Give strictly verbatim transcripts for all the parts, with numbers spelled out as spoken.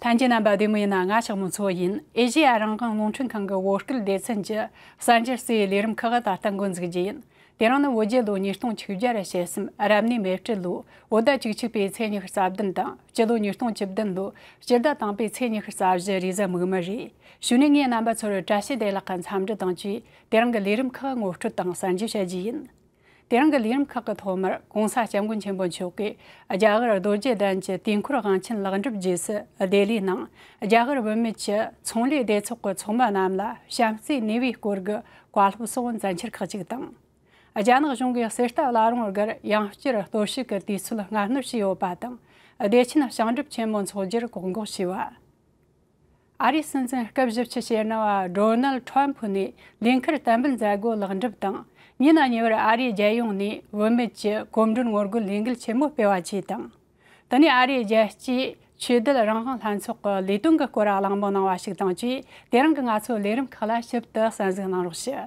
ལྷན་རྒྱས་རྣམ་པ་བདེ་མོ་ཡིན་ན། ང་ཞག་མོ་མཚོ་ཡིན། ཨེ་ཤེ་ཡ་རང་དབང་རླུང་འཕྲིན་ཁང་གི་བོད་སྐད་སྡེ་ཚན་གྱི་གསར་འགྱུར་གསན་ཡས་ལས་རིམ་ཁག་ད་ལྟ་འགོ་འཛུགས་རྒྱུ་ཡིན། དེ་རིང་ནི་བོད་རྒྱལ་ལོ་ཉིས་སྟོང་བཅུ་བརྒྱ་རེ་ཞེ་གསུམ་རབ་གནས་མེ་སྤྲེལ་ལོ་བོད་ཟླ་བཅུ་གཅིག་པའི་ཚེས་ཉི་ཤུ་རྩ་བདུན་དང་། སྤྱི་ལོ་ཉིས་སྟོང་བཅུ་བདུན་ལོ་སྤྱི་ཟླ་དང་པོའི་ཚེས་ཉི་ཤུ་རྩ་བཞི་རེས་གཟའ་མིག་དམར་རེད། གཞུག་ནས་ངས་རྣམ་པ་ཚོར་བཀྲ་ཤིས་བདེ་ལེགས་ཀྱི་འཚམས་འདྲི་དང་བཅས། དེ་རིང་གི་ལས་རིམ་ཁག་ངོ་སྤྲོད་དང་གསར་འགྱུར་བཤད་རྒྱུ་ཡིན། དེ་རིང་གི་ལས་རིམ་ཁག་གི་ཐོག་མར་༸གོང་ས་༸སྐྱབས་མགོན་ཆེན་པོ་མཆོག་གིས་རྒྱ་གར་རྡོ་རྗེ་གདན་གྱི་དུས་འཁོར་དབང་ཆེན་ལེགས་འགྲུབ་རྗེས་སུ་ལྡི་ལིའི་ནང་རྒྱ་གར་བུད་མེད་ཀྱི་ཚོང་ལས་སྡེ་ཚོགས་ཀྱི་ཚོགས་མི་རྣམས་ལ་བྱམས་བརྩེའི་ནུས་པའི་སྐོར་གྱི་བཀའ་སློབ་སོགས་མཛད་འཆར་ཁག་ཅིག་དང་། རྒྱ་ནག་གཞུང་གིས་གསེར་རྟ་བླ་རུང་སྒར་ཡང་བསྐྱར་གཏོར་བཤིག་གི་དུས་ཚོད་སྔ་སྣུར་བྱས་ཡོད་པ་དང་། བདེ་ཆེན་ཞིང་སྒྲུབ་ཆེན་མོ་འཚོགས་རྒྱུར་བཀག་འགོག་བྱས་པ། ཨ་རིའི་སྲིད་འཛིན་སྐབས་བཞི་བཅུ་ཞེ་ལྔ་བ་ཌོ་ནལ་ཁྲོམ་ཕུ་ནས་ལས་འཁུར་བསྟན་འབུལ་མཛད་སྒོ་ལེགས་འགྲུབ་དང་། ཉིན་གཉིས་པར་ཨ་རིའི་རྒྱལ་ཡོངས་ནས་བུད་མེད་ཀྱི་གོམ་བགྲོད་ངོ་རྒོལ་ལས་འགུལ་ཆེན་མོ་སྤེལ་བ་བཅས་དང་། དེ་ནས་ཨ་རིའི་རྒྱལ་སྤྱིའི་ཆོས་དད་རང་དབང་ལྷན་ཚོགས་ཀྱི་ལས་དོན་གྱི་སྐོར་གླེང་མོལ་གནང་བ་ཞིག་དང་བཅས། དེ་རིང་གི་ང་ཚོའི་ལས་རིམ་ཁག་ལ་ཞིབ་ཏུ་གསན་གཟིགས་གནང་རོགས་ཞུ།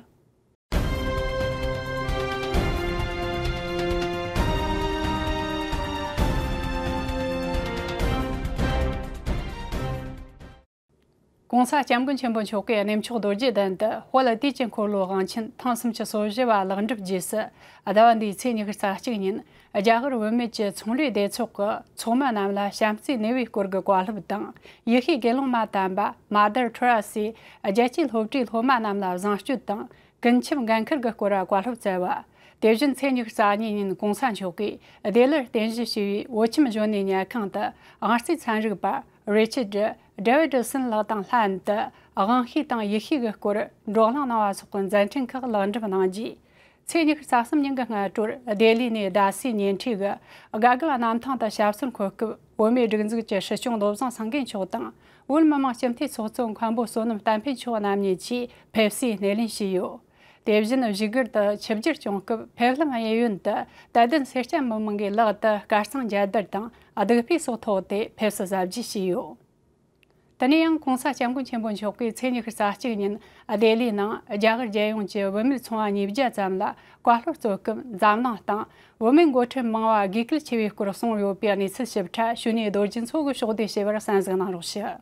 ༸གོང་ས་༸སྐྱབས་མགོན་ཆེན་པོ་མཆོག་གིས་གནས་མཆོག་རྡོ་རྗེ་གདན་དུ་དཔལ་དུས་ཀྱི་འཁོར་ལོ་དབང་ཆེན་ཐེངས་སུམ་ཅུ་སོ་བཞི་བ་ལེགས་འགྲུབ་རྗེས་སུ། ཟླ་བ་འདིའི་ཚེས་ཉི་ཤུ་རྩ་གཅིག་ཉིན་རྒྱ་གར་བུད་མེད་ཀྱི་ཚོང་ལས་སྡེ་ཚོགས་ཀྱི་ཚོགས་མི་རྣམས་ལ་བྱམས་བརྩེའི་ནུས་པའི་སྐོར་གྱི་བཀའ་སློབ་དང་། ཡེ་ཤུའི་དགེ་སློང་མ་དམ་པ་མ་དར་ཐེ་རེ་སཱས་རྒྱལ་སྤྱིའི་སློབ་གྲྭའི་སློབ་མ་རྣམས་ལ་བཟང་སྤྱོད་དང་། ཀུན་ཁྱབ་འགན་འཁུར་གྱི་སྐོར་བཀའ་སློབ་སྩལ་བ། དེ་བཞིན་ཚེས་ཉི་ཤུ་རྩ་གཉིས་ཉིན་༸གོང་ས་མཆོག་གིས་ལྡི་ལིར་རྟེན་གཞི་བྱས་པའི་བོད་ཁྱིམ་གཞོན་ནུའི་ཉལ་ཁང་དུ་དབང་རྩའི་ཚན་རིག་པ་རི་ཆར་ཌི་ཌེ་ཝི་ཌི་སན་ལགས་དང་ལྷན་དུ་དབང་ཤེས་དང་ཡེ་ཤུ་གི་སྐོར་བགྲོ་གླེང་གནང་བ་སོགས་ཀྱི་མཛད་འཕྲིན་ཁག་ལེགས་འགྲུབ་གནང་རྗེས། ཚེས་ཉི་ཤུ་རྩ་གསུམ་ཉིན་གྱི་སྔ་དྲོར་ལྡི་ལི་ནས་ཟླ་སྲས་ཉེ་འཁྲིས་ཀྱི་དགའ་དགའ་གནམ་ཐང་དུ་ཞབས་སོར་འཁོད་སྐབས། བོད་མིའི་སྒྲིག་འཛུགས་ཀྱི་སྲིད་སྐྱོང་བློ་བཟང་སེང་གེ་མཆོག་དང་། བོད་མི་མང་སྤྱི་འཐུས་ཚོགས་གཙོ་མཁན་པོ་བསོད་ནམས་བསྟན་འཕེལ་མཆོག་རྣམ་གཉིས་ཀྱིས་ཕེབས་བསུའི་སྣེ་ལེན་བྱས་ཡོད། དེ་བཞིན་བཞུགས་སྒར་དུ་ཆིབས་བསྒྱུར་སྐྱོང་སྐབས། ཕེབས་ལམ་གཡས་གཡོན་དུ་དད་ལྡན་སེར་སྐྱ་མི་མང་གིས་ལག་ཏུ་དཀར་གཙང་འཇའ་དར་དང་། བདུག་སྤོས་སོགས་ཐོགས་ཏེ་ཕེབས་བསུ་གཟབ་རྒྱས་བྱས་ཡོད། དེ་ནས་ཡང་༸གོང་ས་༸སྐྱབས་མགོན་ཆེན་པོ་མཆོག་གིས་ཚེས་ཉི་ཤུ་རྩ་གཅིག་ཉིན་ལྡི་ལིའི་ནང་རྒྱ་གར་རྒྱལ་ཡོངས་ཀྱི་བུད་མེད་ཚོང་བ་ཉིས་བརྒྱ་ཙམ་ལ་བཀའ་སློབ་སྩལ་སྐབས། འཛམ་གླིང་སྟེང་བུད་མེད་འགོ་ཁྲིད་མང་བ་དགོས་གལ་ཆེ་བའི་སྐོར་གསུངས་ཡོད་པའི་གནས་ཚུལ་ཞིབ་ཕྲ་གཞུག་ནས་རྡོ་རྗེ་མཚོ་གིས་ཕྱོགས་བསྡུས་བྱས་པར་གསན་གཟིགས་གནང་རོགས་ཞུ།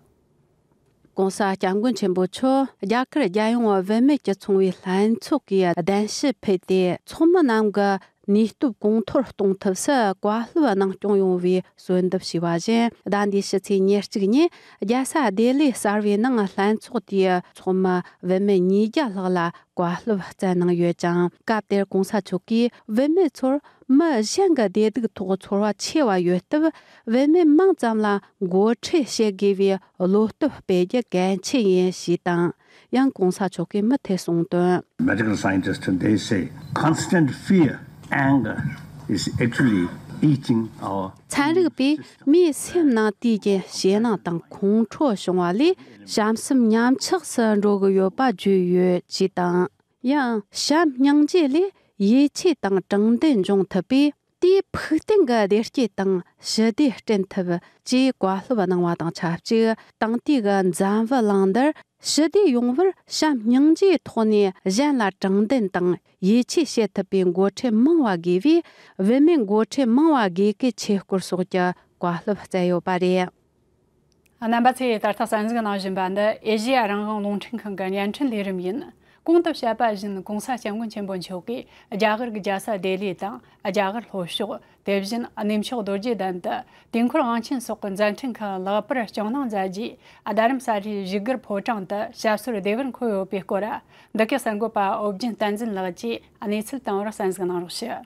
༸གོང་ས་༸སྐྱབས་མགོན་ཆེན་པོ་མཆོག་རྒྱ་གར་རྒྱལ་ཡོངས་བུད་མེད་ཀྱི་ཚོང་བའི་ལྷན་ཚོགས་ཀྱི་གདན་ཞུ་ཕུལ་ཏེ། ཚོགས་མི་རྣམས་ཀྱི་ནུས་སྟོབས་གོང་མཐོར་གཏོང་ཐབས་སུ་བཀའ་སློབ་གནང་སྐྱོང་ཡོང་བའི་གསོལ་འདེབས་ཞུས་པ་བཞིན། ཟླ་འདིའི་ཕྱི་ཚེས་ཉེར་གཅིག་ཉིན་རྒྱལ་ས་ལྡི་ལི་གསར་བའི་ནང་ལྷན་ཚོགས་དེའི་ཚོགས་མི་བུད་མེད་ཉིས་བརྒྱ་ལྷག་ལ་བཀའ་སློབ་སྩལ་གནང་ཡོད་ཅིང་། སྐབས་དེར་༸གོང་ས་མཆོག་གིས་བུད་མེད་ཚོར་མི་གཞན་གྱི་བདེ་སྡུག་ཐོག་ཚོར་བ་ཆེ་བ་ཡོད་སྟབས། བུད་མེད་མང་ཙམ་ལ་འགོ་ཁྲིད་བྱེད་དགོས་པའི་བློ་སྟོབས་སྤེལ་རྒྱུ་གལ་ཆེ་ཡིན་ཞེས་དང་། ཡང་༸གོང་ས་མཆོག་གིས་མུ་མཐུད་གསུངས་དོན། Medical scientists, they say constant fear, anger is actually eating our ཚན་རིག་པས་མིའི་སེམས་ནང་དུས་རྒྱུན་ཞེད་སྣང་དང་ཁོང་ཁྲོ་བྱུང་བ་ལས་བྱམས་སེམས་ཉམས་ཆག་སུ་འགྲོ་གི་ཡོད་པ་བརྗོད་ཡོད་ཅེས་དང་། ཡང་བྱམས་སྙིང་རྗེ་ལས་ཡིད་ཆེས་དང་དྲང་བདེན་འབྱུང་ཐུབ་པས། དེས་ཕུགས་བརྟན་གྱི་བདེ་སྐྱིད་དང་ཞི་བདེ་བསྐྲུན་ཐུབ་ཅེས་བཀའ་སློབ་གནང་བ་དང་ཆབས་ཅིག་ཏང་དུས་ཀྱི་འཛམ་བུ་གླིང་འདིར་ཞི་བདེ་ཡོང་བར་བྱམས་སྙིང་རྗེའི་ཐོག་ནས་གཞན་ལ་དྲང་བདེན་དང་ཡིད་ཆེས་བྱེད་ཐུབ་པའི་འགོ་ཁྲིད་མང་བ་དགོས་པས། བུད་མེད་འགོ་ཁྲིད་མང་བ་དགོས་གལ་ཆེ་སྐོར་སོགས་ཀྱི་བཀའ་སློབ་སྩལ་ཡོད་པ་རེད། རྣམ་པ་ཚོས་ད་ལྟ་གསན་གཟིགས་གནང་བཞིན་པ་འདི་ཨེ་ཤེ་ཡ་རང་དབང་རླུང་འཕྲིན་ཁང་གི་བརྙན་འཕྲིན་ལས་རིམ་ཡིན། གོང་དུ་བཤད་པ་བཞིན་༸གོང་ས་༸སྐྱབས་མགོན་ཆེན་པོ་མཆོག་གིས་རྒྱ་གར་གྱི་རྒྱལ་ས་ལྡི་ལི་དང་རྒྱ་གར་ལྷོ་ཕྱོགས། དེ་བཞིན་གནས་མཆོག་རྡོ་རྗེ་གདན་དུ་དུས་འཁོར་དབང་ཆེན་སོགས་ཀྱི་མཛད་འཕྲིན་ཁག་ལེགས་པར་སྐྱོང་གནང་མཛད་རྗེས། རྡ་རམ་ས་ལའི་བཞུགས་སྒར་ཕོ་བྲང་དུ་ཞབས་སོར་བདེ་བར་འཁོད་ཡོད་པའི་སྐོར། འདི་གའི་གསར་འགོད་པ་ཨོ་རྒྱན་བསྟན་འཛིན་ལགས་ཀྱིས་གནས་ཚུལ་བཏང་བར་གསན་གཟིགས་གནང་རོགས་ཞུ།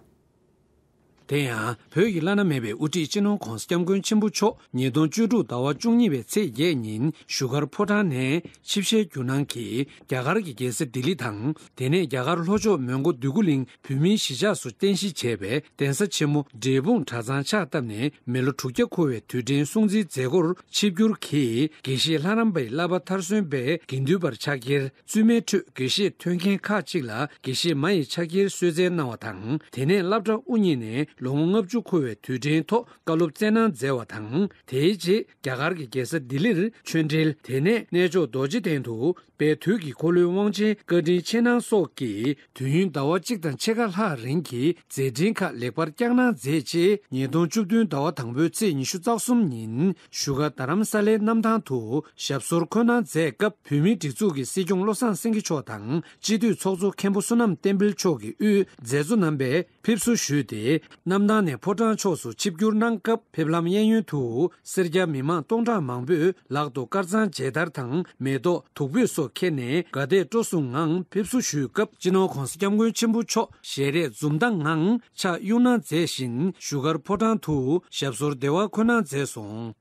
དེ་ཡང་བོད་ཀྱི་བླ་ན་མེད་པའི་དབུ་ཁྲིད་སྤྱི་ནོར་༸གོང་ས་༸སྐྱབས་མགོན་ཆེན་པོ་མཆོག་ཉིས་སྟོང་བཅུ་དྲུག་ཟླ་བ་བཅུ་གཉིས་པའི་ཚེས་བརྒྱད་ཉིན་བཞུགས་སྒར་ཕོ་བྲང་ནས་ཆིབས་ཞལ་བསྒྱུར་གནང་གིས། རྒྱ་གར་གྱི་རྒྱལ་ས་ལྡི་ལི་དང་། དེ་ནས་རྒྱ་གར་ལྷོ་ཕྱོགས་མོན་གྷོ་འདོད་རྒུ་གླིང་བོད་མིའི་གཞིས་ཆགས་སུ་རྟེན་གཞི་བྱས་པའི་གདན་ས་ཆེན་མོ་འབྲས་སྤུངས་གྲྭ་ཚང་ཕྱག་བཏབ་ནས། མི་ལོ་དྲུག་བརྒྱ་འཁོར་བའི་དུས་དྲན་སྲུང་བརྩིའི་མཛད་སྒོར་ཆིབས་བསྒྱུར་གྱིས། དགེ་བཤེས་ལྷ་རམས་པའི་བསླབ་པ་མཐར་སོན་པའི་དགེ་འདུན་པར་ཕྱག་འཁྱེར། བཙུན་མའི་ཁྲོད་དགེ་བཤེས་ཐོན་མཁན་ཁག་ཅིག་ལ་དགེ་བཤེས་མ་ཡི་ཕྱག་འཁྱེར་གསོལ་སྩལ་གནང་བ་དང་། དེ་ནས་སློབ་གྲྭ་དབུ་བརྙེས་ནས་ལོ་ངོ་ལྔ་བཅུ་འཁོར་བའི་དུས་དྲན་ཐོག་བཀའ་སློབ་སྩལ་གནང་མཛད་པ་དང་། དེའི་རྗེས་རྒྱ་གར་གྱི་རྒྱལ་ས་ལྡི་ལིར་ཆོས་འབྲེལ། དེ་ནས་གནས་མཆོག་རྡོ་རྗེ་གདན་དུ་ པའི་དུས་ཀྱི་འཁོར་ལོའི་དབང་ཆེན་བཀའ་དྲིན་ཆེ་གནང་སོགས་ཀྱིས། དུས་ཡུན་ཟླ་བ་གཅིག་དང་ཕྱེད་ཀ་ལྷག་རིང་གི་མཛད་འཕྲིན་ཁག་ལེགས་པར་བསྐྱངས་གནང་མཛད་རྗེས། ཉིས་སྟོང་བཅུ་བདུན་ཟླ་བ་དང་པོའི་ཚེས་ཉི་ཤུ་རྩ་གསུམ་ཉིན་བཞུགས་སྒར་རྡ་རམ་ས་ལའི་གནམ་ཐང་དུ་ཞབས་སོར་འཁོད་གནང་མཛད་སྐབས། བོད་མིའི་སྒྲིག་འཛུགས་ཀྱི་སྲིད་སྐྱོང་བློ་བཟང་སེང་གེ་མཆོག་དང་། སྤྱི་འཐུས་ཚོགས་གཙོ་མཁན་པོ་བསོད་ནམས་བསྟན་འཕེལ་མཆོག་གིས་དབུས་མཛད་གཙོ་རྣམ་པས་ཕེབས་བསུ་ཞུས་ཏེ། གནམ་ཐང་ནས་ཕོ་བྲང་ཕྱོགས་སུ་ཆིབས་བསྒྱུར་གནང་སྐབས། ཕེབས་ལམ་གཡས་གཡོན་དུ་སེར་སྐྱ་མི་མང་སྟོང་ཕྲག་མང་པོས་ལག་ཏུ་དཀར་གཙང་མཇལ་དར་དང་མེ་ཏོག་བདུག་སྤོས་སོགས་ཁྱེར་ནས་དགའ་དད་སྤྲོ་གསུམ་ངང་ཕེབས་བསུ་ཞུས་སྐབས། སྤྱི་ནོར་༧གོང་ས་༧སྐྱབས་མགོན་ཆེན་པོ་མཆོག་ཞལ་རས་འཛུམ་མདངས་ངང་ཕྱག་གཡུག་གནང་མཛད་བཞིན། བཞུགས་སྒར་ཕོ་བྲང་དུ་ཞབས་སོར་བདེ་བར་འཁོད་གནང་མཛད་སོང་།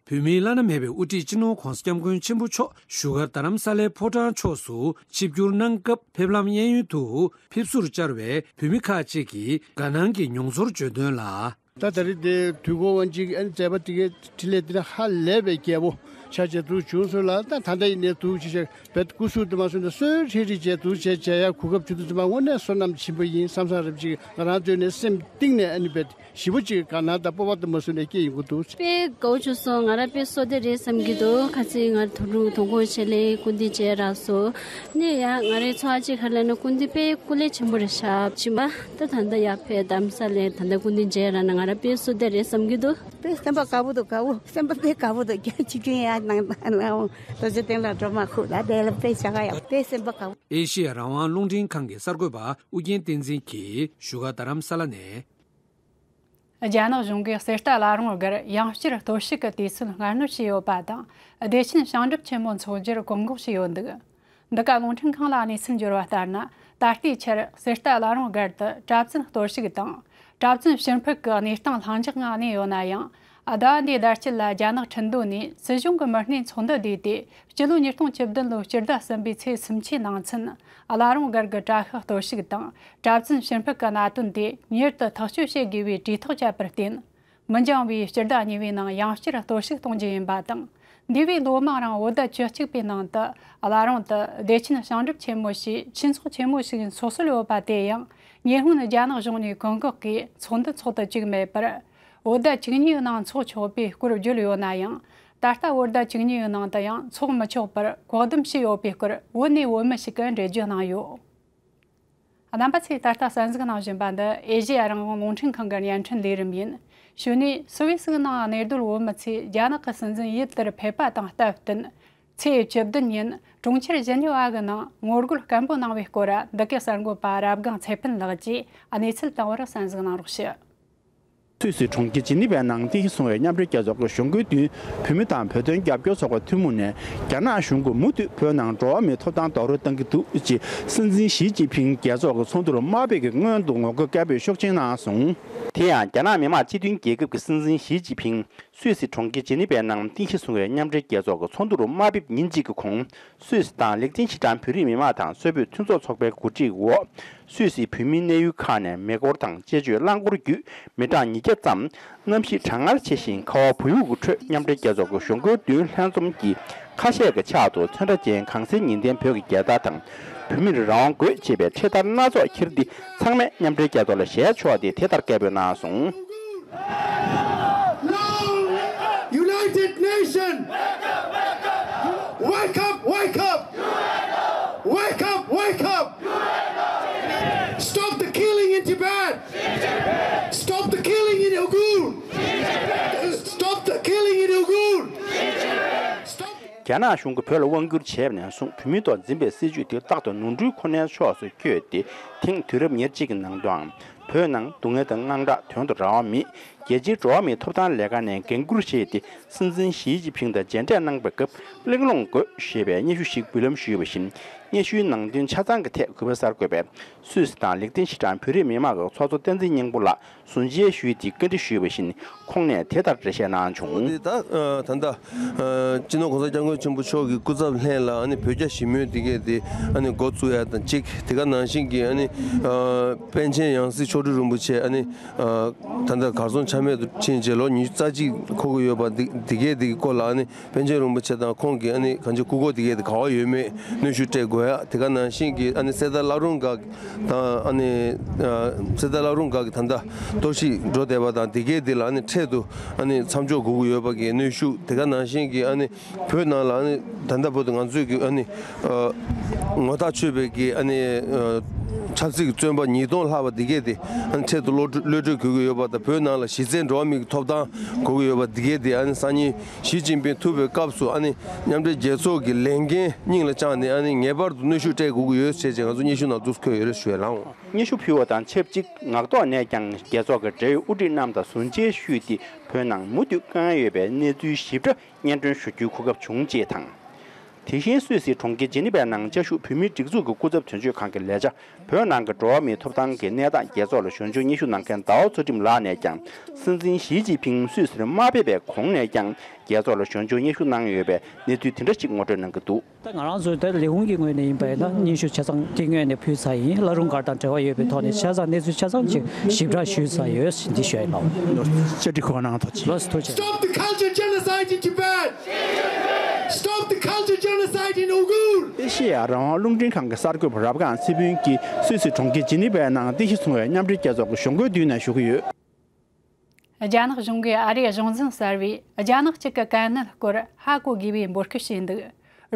བོད་མིའི་བླ་ན་མེད་པའི་དབུ་ཁྲིད་སྤྱི་ནོར་༧གོང་ས་༧སྐྱབས་མགོན་ཆེན་པོ་མཆོག་བཞུགས་སྒར་རྡ་རམ་ས་ལའི་ཕོ་བྲང་ཕྱོགས་སུ་ཆིབས་བསྒྱུར་གནང་སྐབས། ཕེབས་ལམ་གཡས་གཡོན་དུ་ཕེབས་བསུར་བཅར་བའི་བོད་མི་ཁག་ཅིག་གིས་དགའ་སྣང་གི་མྱོང་ཚོར་བརྗོད་དོན་ལ། ད་ད་རེས་དེ་དུས་འཁོར་དབང་ཆེན་གྱི་ཨ་ནི་མཛད་པ་དེ་གའི་འཕྲིན་ལས་དེ་ཧ་ལས་པའི་རྒྱས་པོ་ཆགས་བྱས་འདུག་བྱུང་སོང་ལ། ད་ད་ལྟ་ཡིན་ནའི་འདུག་ཅེས་བྱས་པའི་སྐུ་གཟུགས་དུ་མ་སོང་ན་གསོལ་ཧྲིལ་ཧྲིལ་བྱས་འདུག་བྱས་བྱས་ཡ། གོ་སྐབས་བྱུང་དུས་ཙམ་པ་དངོས་གནས་བསོད་ནམས་ཆེན་པོ་ཡིན་བསམ་བསམ་རབ་ཅིག་ང་རང་ཚོའི་ནས་སེམས་གཏིང་ནས་ཨ་ནི་བས་ཞེ་པོ་ཅིག་དགའ་སྣང་དང་སྤོབས་པ་དུ་མ་སོང་ནས་སྐྱེ་ཡོང་གི་འདུག་དཔེ་དགའ་བོ་བྱུང་སོང་། ང་རང་དཔེ་བསོད་བདེ་རེད་བསམ་གྱི་འདུག་ཁ་སང་ང་དོ་དྲུག་དོ་དགོང་ཆེད་ལས་སྐུ་མདུན་མཇལ་རག་སོང་། ནས་ཡ་ང་རའི་ཚོར་བ་ཅིག་ག་རེ་ལབ་ན་སྐུ་མདུན་དཔེ་སྐུ་ལས་ཆེན་པོ་རེད་ཤག་ཕྱིན་པ་ད་ད་ལྟ་ཡ་ཕེབས་རྡ་རམ་ས་ལའི་ད་ལྟ་སྐུ་མདུན་མཇལ་རག་ན་ང་རང་དཔེ་བསོད་བདེ་རེད་བསམ་གྱི་འདུག་དཔེ་སེམས་པ་དགའ་པོ་འདུག་དགའ་པོ། སེམས་པ་དཔེ་དགའ་པོ་འདུག་རྒྱ་ཆིབས་བསྒྱུར་ཡ་གནང་དང་ལའོ། རྡོ་རྗེ་གདན་ལ་འགྲོ་མ་ཁུག་ལ་དེ་ལ་དཔེ་བྱ་ག་ཡ་དཔེ་སེམས་པ་དགའ་པོ། ཨེ་ཤི་ཡ་རང་དབང་རླུང་འཕྲིན་ཁང་གི་གསར་འགོད་པ་ཨུ་རྒྱན་བསྟན་འཛིན་གྱིས་བཞུགས་སྒར་རྡ་རམ་ས་ལ་ནས། རྒྱ་ནག་གཞུང་གིས་གསེར་རྟ་བླ་རུང་སྒར་ཡང་བསྐྱར་གཏོར་བཤིག་གི་དུས་ཚོད་སྔ་སྣུར་བྱས་ཡོད་པ་དང་། བདེ་ཆེན་བྱང་སྒྲུབ་ཆེན་མོ་འཚོགས་རྒྱུར་བཀག་འགོག་བྱས་ཡོད་འདུག་འདི་ག་རླུང་འཕྲིན་ཁང་ལ་གནས་ཚུལ་འབྱོར་བ་ལྟར་ན། ད་ལྟའི་ཆར་གསེར་རྟ་བླ་རུང་སྒར་དུ་གྲྭ་བཙུན་གཏོར་བཤིག་དང་། གྲྭ་བཙུན་ཕྱིར་འཕུད་ཀྱི་གནས་སྟངས་ལྷིང་འཇགས་ངང་གནས་ཡོད་ན་ཡང་། ཟླ་བ་འདིའི་ཟླ་དཀྱིལ་ལ་རྒྱ་ནག་ཁྲིན་ཏུའུ་ནས་སྲིད་གཞུང་གི་མི་སྣའི་ཚོགས་འདུ་བསྡུས་ཏེ། སྤྱི་ལོ་ཉིས་སྟོང་བཅུ་བདུན་ལོའི་སྤྱི་ཟླ་གསུམ་པའི་ཚེས་སུམ་ཅུའི་ནང་ཚུན། བླ་རུང་སྒར་གྱི་གྲྭ་ཤག་གཏོར་བཤིག་དང་། གྲྭ་བཙུན་ཕྱིར་འཕུད་ཀྱི་གནད་དོན་དེ་མྱུར་དུ་ཐག་གཅོད་བྱེད་དགོས་པའི་གྲོས་ཐག་བཅད་པར་བརྟེན། མི་འགྱངས་པའི་སྤྱི་ཟླ་གཉིས་པའི་ནང་ཡང་བསྐྱར་གཏོར་བཤིག་གཏོང་རྒྱུ་ཡིན་པ་དང་། འདས་པའི་ལོ་མང་རིང་བོད་ཟླ་བཅུ་གཅིག་པའི་ནང་དུ་བླ་རུང་དུ་བདེ་ཆེན་བྱང་སྒྲུབ་ཆེན་མོ་ཞེས་ཆོས་ཚོགས་ཆེན་མོ་ཞིག་འཚོགས་སྲོལ་ཡོད་པ་དེ་ཡང་ཉེ་སྔོན་རྒྱ་ནག་གཞུང་ནས་བཀག་འགོག་གིས་ཚོགས་འདུ་འཚོགས་དུ་བཅུག་མེད་པར། བོད་ཟླ་བཅུ་གཉིས་ནང་འཚོགས་ཆོག་པའི་སྐོར་བརྗོད་ཡོད་ན་ཡང་། ད་ལྟ་བོད་ཟླ་བཅུ་གཉིས་ནང་དུ་ཡང་འཚོགས་མི་ཆོག་པར་བཀག་སྡོམ་བྱས་ཡོད་པའི་སྐོར་བོད་ནས་བོད་མི་ཞིག་གིས་འགྲེལ་བརྗོད་གནང་ཡོད། རྣམ་པ་ཚོས་ད་ལྟ་གསན་གཟིགས་གནང་བཞིན་པ་འདི་ཨེ་ཤེ་ཡ་རང་དབང་རླུང་འཕྲིན་ཁང་གི་བརྙན་འཕྲིན་ལས་རིམ་ཡིན། གཞུག་ནས་སུད་སི་གི་ནང་གནས་སྡོད་བོད་མི་ཚོས་རྒྱ་ནག་གི་སྲིད་འཛིན་ཡུལ་དེར་ཕེབས་པ་དང་སྟབས་བསྟུན། ཚེས་བཅུ་བདུན་ཉིན་གྲོང་ཁྱེར་ཇི་ནི་ཝ་གི་ནང་ངོ་རྒོལ་སྐད་འབོད་གནང་བའི་སྐོར་འདི་གའི་གསར་འགོད་པ་རབ་སྒང་ཚེ་ཕུན་ལགས་ཀྱིས་གནས་ཚུལ་བཏང་བར་གསན་གཟིགས་གནང་རོགས་ཞུ། སུད་སི་གྲོང་ཁྱེར་ཇི་ནི་ཝའི་ནང་རྟེན་གཞི་བཟུང་བའི་མཉམ་འབྲེལ་རྒྱལ་ཚོགས་ཀྱི་གཞུང་སྒོའི་མདུན། བོད་མི་དང་བོད་དོན་རྒྱབ་སྐྱོར་ཚོགས་པ་ཐུན་མོང་ནས། རྒྱ་ནག་གཞུང་གིས་མུ་མཐུད་བོད་ནང་འགྲོ་བ་མིའི་ཐོབ་ཐང་རྡོག་རོལ་གཏང་གི་འདུག་ཅེས། སྲིད་འཛིན་ཞི་ཅིན་ཕིང་རྒྱལ་ཚོགས་ཀྱི་ཚོགས་འདུར་དམའ་འབེབས་ཀྱི་སྔོན་དུ་ངོ་རྒོལ་སྐད་འབོད་ཤུགས་ཆེན་གནང་སོང་། དེ་ཡང་། རྒྱ་ནག་མི་དམངས་སྤྱི་མཐུན་རྒྱལ་ཁབ་ཀྱི་སྲིད་འཛིན་ཞི་ཅིན་ཕིང་སུད་སི་གྲོང་ཁྱེར་ཇི་ནི་ཝའི་ནང་རྟེན་གཞི་བཟུང་བའི་མཉམ་འབྲེལ་རྒྱལ་ཚོགས་ཀྱི་ཚོགས་འདུར་དམའ་འབེབས་ཉིན་གཅིག་གི་གོང་། སུད་སི་དང་ལེགས་ལྡན་ཤི་ཀྲང་བོད་རིགས་མི་མང་དང་སོག་པོའི་མཐུན་ཚོགས་ཚོགས་པའི་གོ་སྒྲིག་འོག། སུད་སིའི་བོད་མིའི་གནས་ཡུལ་ཁག་ནས་མེ་འཁོར་དང་དཔྱད་བརྗོད་རླངས་འཁོར་བརྒྱུད་མི་གྲངས་ཉིས་བརྒྱ་ཙམ། གནམ་གཤིས་གྲང་ངར་ཆེ་ཞིང་ཁ་བ་བུ་ཡུག་གི་ཁྲོད་མཉམ་འབྲེལ་རྒྱལ་ཚོགས་ཀྱི་གཞུང་སྒོའི་མདུན་ལྷན་འཛོམས་ཀྱིས། ཁ་ཤས་ཀྱི་ཕྱག་ཏུ་ཚོན་ཁྲ་ཅན་གངས་སེང་ཉི་ལྡན་བོད་ཀྱི་རྒྱལ་དར་དང་། བོད་མིར་རང་དབང་དགོས་ཅེས་པའི་འཕྲེད་དར་སྣ་ཚོགས་འཁྱེར་ཏེ། ཚང་མས་མཉམ་འབྲེལ་རྒྱལ་ཚོགས་ལ་ཞལ་ཕྱོགས་ཏེ་དེ་ལྟར་སྐད་འབོད་གནང་སོང་། United Nation! Wake up, wake up! Wake up, wake up! Stop the killing in Tibet! Stop the killing in Uyghur! Stop the killing in Uyghur! Stop! རྒྱ་ནག་གཞུང་གིས་བོད་ལ་དབང་བསྒྱུར་བྱས་པ་ནས་བཟུང་བོད་མིའི་ཐོག་འཛིན་པའི་སྲིད་བྱུས་དེ་རྟག་ཏུ་ནོར་འཁྲུལ་ཁོ་ནའི་ཕྱོགས་སུ་བསྐྱོད་དེ། ཐེངས་དུས་རབས་ཉེར་གཅིག་གི་ནང་དུའང་། བོད་ནང་སྡུག་བསྔལ་དང་དངངས་སྐྲག་དོན་དུ་རང་དབང་མེད། རྒྱལ་སྤྱིའི་འགྲོ་བ་མིའི་ཐོབ་ཐང་ལས་ཁང་ནས་འགན་འཁུར་བཞེས་ཏེ། སྲིད་འཛིན་ཞི་ཅིན་ཕིང་དང་མཇལ་འཕྲད་གནང་པའི་སྐབས་གླེང་སློང་དགོས་ཞེས་པའི་སྙན་ཞུ་ཞིག་འབུལ་ལམ་ཞུས་པ་བཞིན། སྙན་ཞུའི་ནང་དོན་ཆ་ཚང་གི་ཐད་གུས་པ་གསར་འགོད་པས་སུད་སི་དང་ལེགས་ལྡན་ཤི་ཀྲང་བོད་རིགས་མི་མང་གི་ཚོགས་གཙོ་བསྟན་འཛིན་སྙིང་པོ་ལགས་ཟུར་མཇལ་ཞུས་ཏེ་བཀའ་འདྲི་ཞུས་པ་བཞིན། ཁོང་ནས་དེ་ལྟར་འགྲེལ་བཤད་གནང་བྱུང་། འོ་དེ་ད་ད་ལྟ་སྤྱི་ནོར་གོང་ས་སྐྱབས་མགོན་ཆེན་པོ་མཆོག་གི་སྐུ་ཚབ་ལྷན་ལ་ཨ་ནི་བོད་རྒྱ་ཞི་མོལ་དེ་གས་དེ་ཨ་ནི་འགོ་བཙུགས་ཡ་དང་གཅིག་དེ་ག་ནང་བཞིན་གྱི་ཨ་ནི་པཎ་ཆེན་ཡང་སྲིད་མཆོག་སྤྲུལ་རིན་པོ་ཆེ་ཨ་ནི་ད་ལྟ་གར་སོང་ ཆ་མེད་དུ་ཕྱིན་རྗེས་ལོ་ཉི་ཤུ་རྩ་གཅིག་འཁོར་གྱི་ཡོད་པ་འདི་འདི་གས་འདི་གི་སྐོར་ལ་ཨ་ནི་པཎ་ཆེན་རིན་པོ་ཆེ་དང་ཁོང་གི་ཨ་ནི་གང་ཅི་སྐུ་འཁོར་འདི་གས་འདི་ག་བ་ཡོད་མེད་གནོན་ཤུགས་སྤྲད་དགོས་ཡ། དེ་ག་ནང་བཞིན་གྱི་ཨ་ནི་གསེར་རྟ་བླ་རུང་སྒར་དང་ཨ་ནི་ཨ་གསེར་རྟ་བླ་རུང་སྒར་གྱི་ད་ལྟ་གཏོར་བཤིག་འགྲོ་བསྡད་པ་དང་འདི་གས་འདི་ལ་ཨ་ནི་འཕྲལ་དུ་ཨ་ནི་མཚམས་འཇོག་དགོས་ཀྱི་ཡོད་པ་གི་གནོན་ཤུགས། དེ་ག་ནང་བཞིན་གྱི་ཨ་ནི་བོད་ནང་ལ་ཨ་ནི་ད་ལྟ་བར་དུ་ང་ཚོས་ཀྱི་ཨ་ནི་ཨ་ངོ་ཐག་ཆོད་པའི་གི་ཨ་ནི་ཨ་ཆབ་སྲིད་ཀྱི་བཙོན་པ་ཉིས་སྟོང་ལྷག་པ་འདི་གས་དེ་ཨ་ནི་འཕྲལ་དུ་གློད་གློད་གྲོལ་དགོས་ཀྱི་ཡོད་པ་དང་། བོད་ནང་ལ་གཞི་རྩའི་འགྲོ་བ་མིའི་ཐོབ་ཐང་དགོས་ཀྱི་ཡོད་པ་འདི་གས་དེ་ཨ་ནི་སང་ཉིན་ཞི་ཅིན་ཕིང་ཐུག་པའི་སྐབས་སུ་ཨ་ནི་མཉམ་འབྲེལ་རྒྱལ་ཚོགས་ཀྱི་ལས་འགན་སྙིང་ལ་བཅངས་ནས་ཨ་ནི་ངེས་པར་དུ་གནོན་ཤུགས་སྤྲད་དགོས་ཀྱི་ཡོད་ཟེར་བྱས་ང་ཚོ་སྙན་ཞུ་ནང་འདུག་འཁོད་ཡོད་རེད་ཞུ་ཡ་ལགས། སྙན་ཞུ་ཕུལ་བ་དང་ཆབས་ཅིག་ངག་ཐོག་ནས་ཀྱང་རྒྱལ་ཚོགས་ཀྱི་འབྲེལ་ཡོད་དབུ་ཁྲིད་རྣམས་དང་ཟུར་མཇལ་ཞུས་ཏེ་བོད་ནང་མུ་མཐུད་དཀའ་ངལ་ཡོད་པའི་གནས་ཚུལ་ཞིབ་ཕྲ་སྙན་སྒྲོན་ཞུ་རྒྱུའི་གོ་སྐབས་བྱུང་ཅེས་དང་། དེ་བཞིན་སུད་སིའི་གྲོང་ཁྱེར་ཇི་ནི་ཝའི་ནང་བཅའ་བཞུགས་བོད་མིའི་སྒྲིག་འཛུགས་ཀྱི་སྐུ་ཚབ་དོན་གཅོད་ཁང་གི་ལས་བྱ་བོད་ནང་གི་འགྲོ་བ་མིའི་ཐོབ་ཐང་གི་གནས་སྟངས་རྒྱལ་ཚོགས་ལ་ཞུ་སྐུལ་སྙན་ཞུ་གནང་མཁན་ཟླ་བ་ཚུལ་ཁྲིམས་ལགས་ནས་ཀྱང་སྲིད་འཛིན་ཞི་ཅིན་ཕིང་སུད་སིར་མ་ཕེབས་པའི་གོང་ནས་ཀྱང་རྒྱལ་ཚོགས་ལ་ཞུ་སྐུལ་སྙན་ཞུ་གནང་ཡོད་པའི་གནས་ཚུལ་དེ་འདྲ་ཞིག་ངོ་སྤྲོད་གནང་གི་འདུག། ད་ང་རང་ཚོའི་ད་ལས་ཁུངས་ཀྱི་ངོས་ནས་ཡིན་པ་ཡིན་ན་སྙན་ཞུ་ཆ་ཚང་དེ་སྔོན་ནས་ཕུལ་ཚར་ཡིན། བླ་རུང་སྒར་དང་འབྲེལ་བ་ཡོད་པའི་ཐོག་ནས་ཆ་ཚང་གནས་ཚུལ་ཆ་ཚང་ཅིག་ཞིབ་ཕྲ་ཞུས་ཚར་ཡོད་འདི་ཞུ་ཡ་ཡིན། ལགས་བཀྲ་ཤིས་བདེ་ལེགས། ལགས་སོ་ཐུགས་རྗེ་ཆེ། Stop the culture genocide in Tibet! Stop the culture genocide in Uyghur! ཨེ་ཤེ་ཡ་རང་དབང་རླུང་འཕྲིན་ཁང་གི་གསར་འགོད་པ་རབ་སྒང་ཚེ་ཕུན་གྱིས་སུད་སི་གྲོང་ཁྱེར་ཇི་ནི་ཝའི་ནང་རྟེན་གཞི་བྱུང་བའི་མཉམ་འབྲེལ་རྒྱལ་ཚོགས་ཀྱི་གཞུང་སྒོའི་མདུན་ནས་ཞུ་གི་ཡོད། རྒྱ་ནག་གཞུང་གིས་ཨ་རིའི་གཞུང་འཛིན་གསར་པས་རྒྱ་ནག་གཅིག་གི་དཀའ་ངལ་སྐོར་ཧ་གོ་དགོས་པའི་འབོད་སྐུལ་བྱས་འདུག།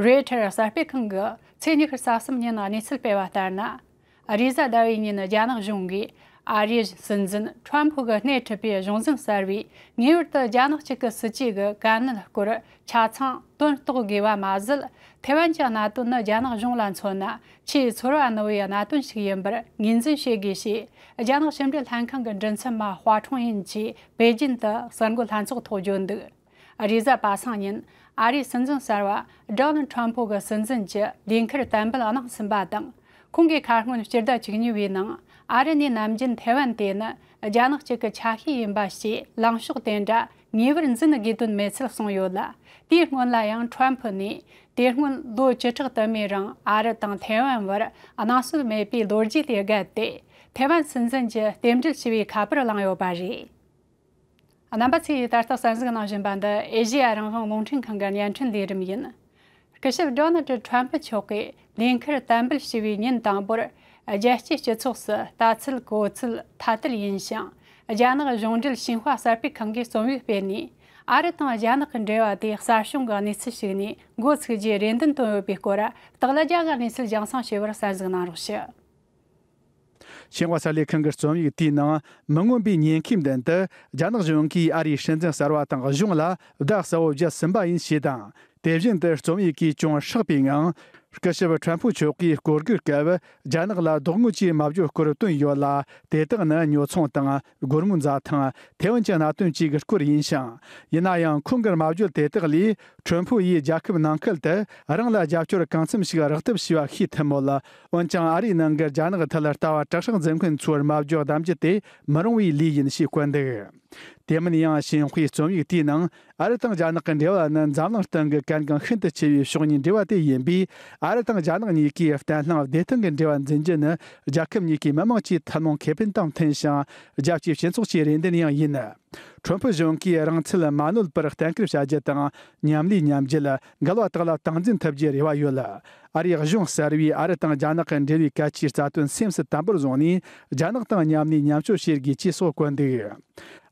རོའི་ཊར་གསར་སྤེལ་ཁང་གིས་ཚེས་ཉི་ཤུ་རྩ་གསུམ་ཉིན་གནས་ཚུལ་སྤེལ་བ་ལྟར་ན། རེས་གཟའ་ཟླ་བའི་ཉིན་རྒྱ་ནག་གཞུང་གིས་ཨ་རིའི་སྲིད་འཛིན་ཁྲོམ་ཕུ་གིས་སྣེ་ཁྲིད་པའི་གཞུང་འཛིན་གསར་པས་ངེས་པར་དུ་རྒྱ་ནག་གཅིག་གི་སྲིད་ཇུས་ཀྱི་དཀའ་ངལ་སྐོར་ཆ་ཚང་དོན་རྟོགས་དགོས་པ་མ་ཟད། ཐེ་ཝན་གྱི་གནད་དོན་ནི་རྒྱ་ནག་གཞུང་ལ་མཚོན་ན་ཆེས་ཚོར་བ་རྣོ་བའི་གནད་དོན་ཞིག་ཡིན་པར་ངོས་འཛིན་བྱེད་དགོས་ཞེས་རྒྱ་ནག་ཕྱི་འབྲེལ་ལྷན་ཁང་གི་མགྲིན་ཚབ་པ་ཧྭ་ཁྲུང་ཡིན་གྱིས་པེ་ཅིན་དུ་གསར་འགོད་ལྷན་ཚོགས་ཐོག་བརྗོད་འདུག། རེས་གཟའ་པ་སངས་ཉིན་ཨ་རིའི་སྲིད་འཛིན་གསར་པ་ཌོ་ནལ་ཁྲོམ་ཕུ་གི་སྲིད་འཛིན་གྱི་ལས་འཁུར་དམ་འབུལ་གནང་ཟིན་པ་དང་། ཁོང་གིས་ཁ་སྔོན་སྤྱི་ཟླ་བཅུ་གཉིས་པའི་ནང་ཨ་རི་ནས་ནམ་རྒྱུན་ཐེ་ཝན་དེ་ནི་རྒྱ་ནག་གཅིག་གི་ཆ་ཤས་ཡིན་པ་ཞེས་ལངས་ཕྱོགས་དེ་འདྲ་ངེས་པར་འཛིན་དགོས་དོན་མེད་ཚུལ་གསུངས་ཡོད་ལ། དེའི་སྔོན་ལ་ཡང་ཁྲོམ་ཕུ་ནས་དེ་སྔོན་ལོ་བཅུ་ཕྲག་དུ་མའི་རིང་ཨ་རི་དང་ཐེ་ཝན་བར་སྣང་ཚུལ་མེད་པའི་ལོ་རྒྱུས་དེ་བརྒལ་ཏེ་ཐེ་ཝན་སྲིད་འཛིན་གྱི་རྟེན་འབྲེལ་ཞུ་བའི་ཁ་པར་བླངས་ཡོད་པ་རེད། རྣམ་པ་ཚོས་ད་ལྟ་གསན་གཟིགས་གནང་བཞིན་པ་འདི་ཨེ་ཤེ་ཡ་རང་དབང་རླུང་འཕྲིན་ཁང་གི་བརྙན་འཕྲིན་ལས་རིམ་ཡིན། སྐུ་ཞབས་ཌོ་ནལ་ཌི་ཁྲོམ་ཕུ་མཆོག་གིས་ལས་འཁུར་དམ་འབུལ་ཞུ་བའི་ཉིན་དང་པོར། རྒྱལ་སྤྱིའི་སྤྱི་ཚོགས་སུ་ལྟ་ཚུལ་གོ་ཚུལ་ཐ་དད་ཡིན་ཞིང་། རྒྱ་ནག་གཞུང་འབྲེལ་ཤིན་ཧྭ་གསར་སྤེལ་ཁང་གིས་རྩོམ་ཡིག་སྤེལ་ནས། ཨ་རི་དང་རྒྱ་ནག་གི་འབྲེལ་བ་དེ་གསར་བྱུང་གི་གནས་ཚུལ་ཞིག་ནས་འགོ་ཚུགས་རྒྱུའི་རེ་འདུན་བཏོན་ཡོད་པའི་སྐོར། སྟག་ལྷ་རྒྱལ་གྱི་གནས་ཚུལ་རྒྱང་སྲིང་ཞུ་བར་གསན་གཟིགས་གནང་རོགས་ཞུ། ཤིན་ཧྭ་གསར་ལས་ཁང་གི་རྩོམ་ཡིག་དེའི་ནང་མི་མངོན་པའི་ཉེན་ཁའི་མདུན་དུ་རྒྱ་ནག་གཞུང་གིས་ཨ་རིའི་སྲིད་འཛིན་གསར་པ་དང་གཞུང་ལ་བརྡ་གསལ་བོ་བརྒྱབ་ཟིན་པ་ཡིན་ཞེས་དང་། དེ་བཞིན་དུ་རྩོམ་ཡིག་གིས་ཅུང་ཧྲག་པའི་ངང་། སྐུ་ཞབས་ཁྲོམ་ཕུ་མཆོག་གིས་སྐོར་སྐྱོད་སྐབས་རྒྱ་ནག་ལ་རྡོག་རྔུལ་གྱི་སྨྲ་བརྗོད་སྐོར་བཏོན་ཡོད་ལ། དེ་དག་ནི་ཉོ་ཚོང་དང་སྒོར་མོའི་འཛའ་ཐང་། ཐེ་ཝན་གྱི་གནད་དོན་བཅས་ཀྱི་སྐོར་ཡིན་ཞིང་། ཡིན་ན་ཡང་ཁོང་གི་སྨྲ་བརྗོད་དེ་དག་ལས། ཁྲོམ་ཕུ་ཡིས་རྒྱལ་ཁབ་ནང་ཁུལ་དུ་རང་ལ་རྒྱབ་སྐྱོར་གང་འཚམ་ཞིག་རག་ཐབས་བྱས་པ་ཤེས་ཐུབ་མོད། འོན་ཀྱང་ཨ་རིའི་ནང་གི་རྒྱ་ནག་ཐད་ལྟ་བ་དྲག་ཧྲག་འཛིན་མཁན་ཚོར་སྨྲ་བརྗོད་གདམ་རྒྱུ་དེ་མི་རུང་བའི་ལས་ཡིན་ཞེས་བཀོད་འདུག། དེ་མིན་ཡང་ཤིན་ཧྭའི་རྩོམ་ཡིག་དེའི་ནང་ཨ་རི་དང་རྒྱ་ནག་གི་འབྲེལ་བ་ནི་འཛམ་གླིང་སྟེང་གི་གལ་འགངས་ཤིན་ཏུ་ཆེ་བའི་ཕྱོགས་གཉིས་འབྲེལ་བ་དེ་ཡིན་པས། ཨ་རི་དང་རྒྱ་ནག་གཉིས་ཀས་བརྟན་ལྷིང་བདེ་ཐང་གི་འབྲེལ་བ་འཛིན་རྒྱུ་ནི་རྒྱལ་ཁབ་གཉིས་ཀའི་མི་དམངས་ཀྱི་ཐུན་མོང་ཁེ་ཕན་དང་མཐུན་ཞིང་། རྒྱལ་སྤྱིའི་སྤྱི་ཚོགས་ཀྱི་རེ་འདུན་ཡང་ཡིན། ཁྲོམ་ཕུ་གཞུང་གིས་རང་ཚུལ་མ་གནོད་པར་གཏན་འཁེལ་བྱ་རྒྱུ་དང་མཉམ་ལས་མཉམ་སྤྱོད། འགལ་བ་དག་ལ་སྟངས་འཛིན་ཐུབ་རྒྱུའི་རེ་བ་ཡོད། ཨ་རིའི་གཞུང་གསར་པས་ཨ་རི་དང་རྒྱ་ནག་གི་འབྲེལ་བའི་གལ་ཆེའི་རྩ་དོན་སེམས་སུ་དམ་པོར་བཟུང་ནས་རྒྱ་ནག་དང་མཉམ་ལས་མཉམ་སྤྱོད་བྱེད་དགོས་ཅེས་སོགས་བཀོད་འདུག།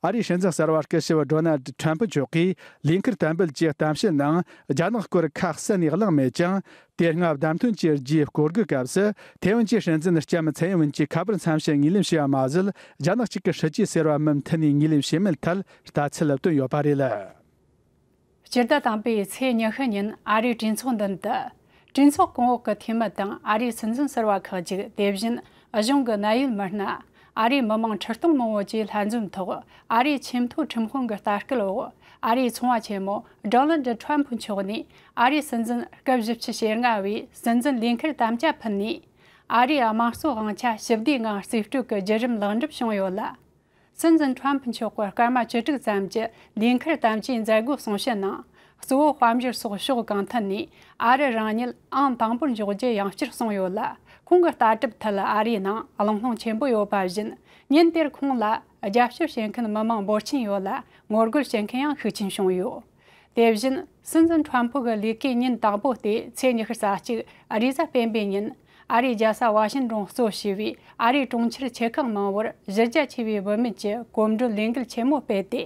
ཨ་རིའི་སྲིད་འཛིན་གསར་པ་སྐུ་ཞབས་ཌོ་ནལ་ཌི་ཁྲོམ་ཕུ་མཆོག་གིས་ལས་འཁུར་དམ་འབུལ་གྱི་གཏམ་བཤད་ནང་རྒྱ་ནག་སྐོར་ཁ་གསལ་ནས་གླེང་མེད་ཀྱང་། དེ་སྔ་བདམས་ཐོན་གྱི་རྗེས་སྐོར་དགོས་སྐབས་སུ་ཐེ་ཝན་གྱི་སྲིད་འཛིན་ལྕམ་ཚའེ་ཡིན་ཝུན་གྱི་ཁ་པར་མཚམས་བཞག་ངོས་ལེན་བྱས་པ་མ་ཟད། རྒྱ་ནག་གཅིག་གི་སྲིད་ཇུས་ཟེར་བ་མུ་མཐུད་ནས་ངོས་ལེན་བྱེད་མིན་ཐད་ལྟ་ཚུལ་བཏོན་ཡོད་པ་རེད། སྤྱི་ཟླ་དང་པོའི་ཚེས་ཉི་ཤུ་ཉིན་ཨ་རིའི་གྲོས་ཚོགས་མདུན་དུ། གྲོས་ཚོགས་གོང་འོག་གི་འཐུས་མི་དང་ཨ་རིའི་སྲིད་འཛིན་ཟུར་པ་ཁག་ཅིག་དེ་བཞིན་གཞུང་གི་གནད་ཡོད་མི་སྣ། ཨ་རིའི་མི་མང་ཁྲི་སྟོང་མང་བོ་བཅས་ལྷན་འཛོམས་ཐོག་ཨ་རིའི་ཆེས་མཐོའི་ཁྲིམས་དཔོན་གྱི་ལྟ་སྐུལ་འོག་ཨ་རིའི་ཚོང་བ་ཆེན་མོ་ཌོ་ནལ་ཌི་ཁྲོམ་ཕུ་མཆོག་ནས་ཨ་རིའི་སྲིད་འཛིན་སྐབས་བཞི་བཅུ་ཞེ་ལྔ་བའི་སྲིད་འཛིན་ལས་འཁུར་དམ་བཅའ་ཕུལ་ནས། ཨ་རིའི་དམངས་གཙོའི་དབང་ཆ་ཞི་བདེའི་ངང་རྩིས་སྤྲོད་ཀྱི་བརྒྱུད་རིམ་ལེགས་འགྲུབ་བྱུང་ཡོད་ལ། སྲིད་འཛིན་ཁྲོམ་ཕུ་མཆོག་གིས་སྐར་མ་བཅུ་དྲུག་ཙམ་གྱི་ལས་འཁུར་དམ་བཅའི་མཛད་སྒོའི་གསུང་བཤད་ནང་། གཙོ་བོ་དཔལ་འབྱོར་སོགས་ཕྱོགས་གང་ཐད་ནས་ཨ་རི་རང་ཉིད་ཨང་དང་པོར་འཇོག་རྒྱུ་ཡང་བསྐྱར་གསུངས་ཡོད་ལ། ཁོང་གི་ལྟ་གྲུབ་ཐད་ཨ་རིའི་ནང་གླེང་སློང་ཆེན་པོ་ཡོད་པ་བཞིན། ཉིན་དེར་ཁོང་ལ་ རྒྱབ་སྐྱོར་བྱེད་མཁན་མི་མང་འབོར་ཆེན་ཡོད་ལ། ངོ་རྒོལ་བྱེད་མཁན་ཡང་ཤུགས་ཆེན་བྱུང་ཡོད། དེ་བཞིན་སྲིད་འཛིན་ཁྲོམ་ཕུ་གི་ལས་ཀའི་ཉིན་དང་པོ་སྟེ་ཚེས་ཉི་ཤུ་རྩ་གཅིག་རེས་གཟའ་སྤེན་པའི་ཉིན། ཨ་རིའི་རྒྱལ་ས་ཝ་ཤིན་ཏོན་གཙོ་བྱས་པའི་ཨ་རིའི་གྲོང་ཁྱེར་ཆེ་ཁག་མང་བོར་གཞི་རྒྱ་ཆེ་བའི་བུད་མེད་ཀྱི་གོམ་བགྲོད་ལས་འགུལ་ཆེན་མོ་སྤེལ་ཏེ།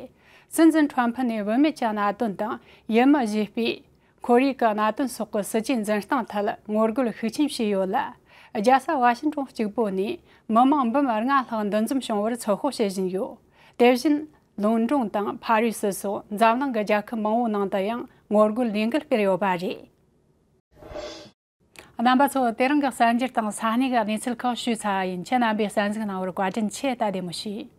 སྲིད་འཛིན་ཁྲོམ་ཕུ་ནས་བུད་མེད་ཀྱི་གནད་དོན་དང་ཡུལ་མི་གཞིས་སྤོས། ཁོར་ཡུག་གི་གནད་དོན་སོགས་ཀྱི་སྲིད་ཇུས་འཛིན་སྟངས་ཐད་ངོ་རྒོལ་ཤུགས་ཆེན་བྱས་ཡོད་ལ། རྒྱལ་ས་ཝ་ཤིན་ཏོན་གཅིག་པོ་ནས་མི་མང་འབུམ་ལྔ་ལྷག་འདུ་འཛོམས་བྱུང་བར་ཚོད་དཔག་བྱེད་བཞིན་ཡོད། དེ་བཞིན་ལོན་ཀྲོན་དང་ཕ་རི་སི་སོགས་འཛམ་གླིང་གི་རྒྱལ་ཁབ་མང་བོའི་ནང་དུ་ཡང་ངོ་རྒོལ་ལས་འགུལ་སྤེལ་ཡོད་པ་རེད། རྣམ་པ་ཚོ། དེ་རིང་གི་གསར་འགྱུར་དང་ས་གནས་ཀྱི་གནས་ཚུལ་ཁག་ཞུས་ཚར་བ་ཡིན། ཁྱེད་རྣམ་པས་གསན་གཟིགས་གནང་བར་བཀའ་དྲིན་ཆེ། ད་བདེ་མོ་བྱོས།